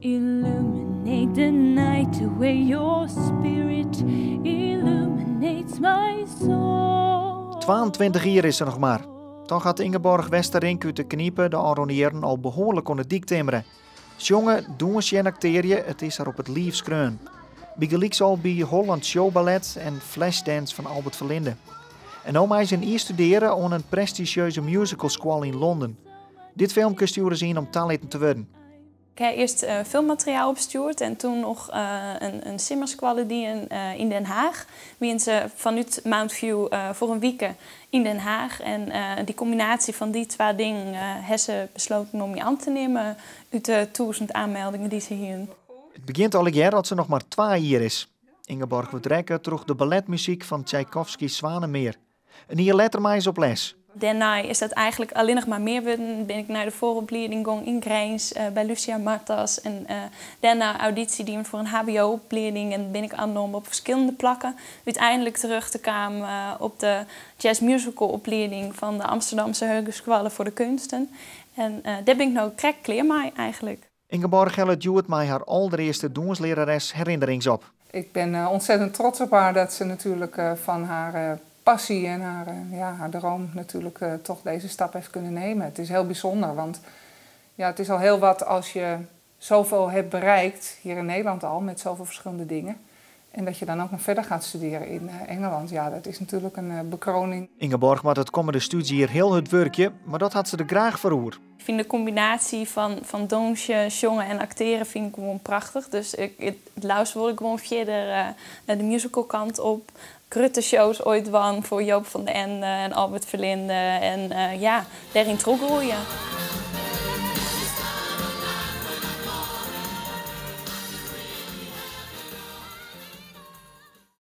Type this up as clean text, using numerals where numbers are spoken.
Illuminate the night the way your spirit illuminates my soul. 22 jier is se noch mar. Toch hat Ingeborg Westerink út De Knipe de ôfrûne jierren al behoarlik oan de dyk timmere. Sjonge, dûnsje en aktearje, it is har op it liif skreaun. Bygelyks al by Holland Show Ballet en Flashdance fan Albert Verlinde. En no mei se in jier studearje oan in prestizjeuze musicalskoalle yn Londen. Dit filmke stjoerde se yn om talitten te wurden. Ik ha earst filmmateriaal opstjoerd en toen noch in simmerskoalle dien yn Den Haag. Wiene se fanút Mount View foar in wike yn Den Haag. En dy kombinaasje fan dy twa dingen ha se besletten om my oan te nimmen út de 1000 aanmeldingen dy't se hiene. It begjint allegear as se noch mar 2 jier is. Ingeborg wurdt rekke troch de balletmuzyk fan Tchaikovsky's Zwanenmeer. In jier letter mei se op les. Dêrnei is dat eigenlik allinnich mar mear wurden. Bin ik nei de foaroplieding gong yn Grins by Lucia Marthas en dêrnei audysje dien foar in HBO-oplieding en bin ik oannommen op ferskillende plakken. Uteinlik terjochte kaam op de jazz musical oplieding fan de Amsterdamse Hegeskoalle foar de Keunsten. En dêr bin ik no krekt klear mei eigenlik. Ingeborg hellet hjoed mei har alderearste dûnslearares herinnerings op. Ik bin ontzettend trots op haar dat ze natuurlijk van haar passie en ja, haar droom natuurlijk toch deze stap heeft kunnen nemen. Het is heel bijzonder, want ja, het is al heel wat als je zoveel hebt bereikt, hier in Nederland al, met zoveel verschillende dingen. En dat je dan ook nog verder gaat studeren in Engeland, ja, dat is natuurlijk een bekroning. Ingeborg moat it kommende stúdzjejier hiel hurd wurkje, mar dat hat se der graach foar oer. Ik fyn de kombinaasje fan dûnsje, sjonge en aktearjen fyn ik gewoan prachtich. Dus it leafst wol ik gewoan fierder de musical kant op. Grutte shows oait dwaan foar Joop van den Ende en Albert Verlinde. En ja, dêryn trochgroeie.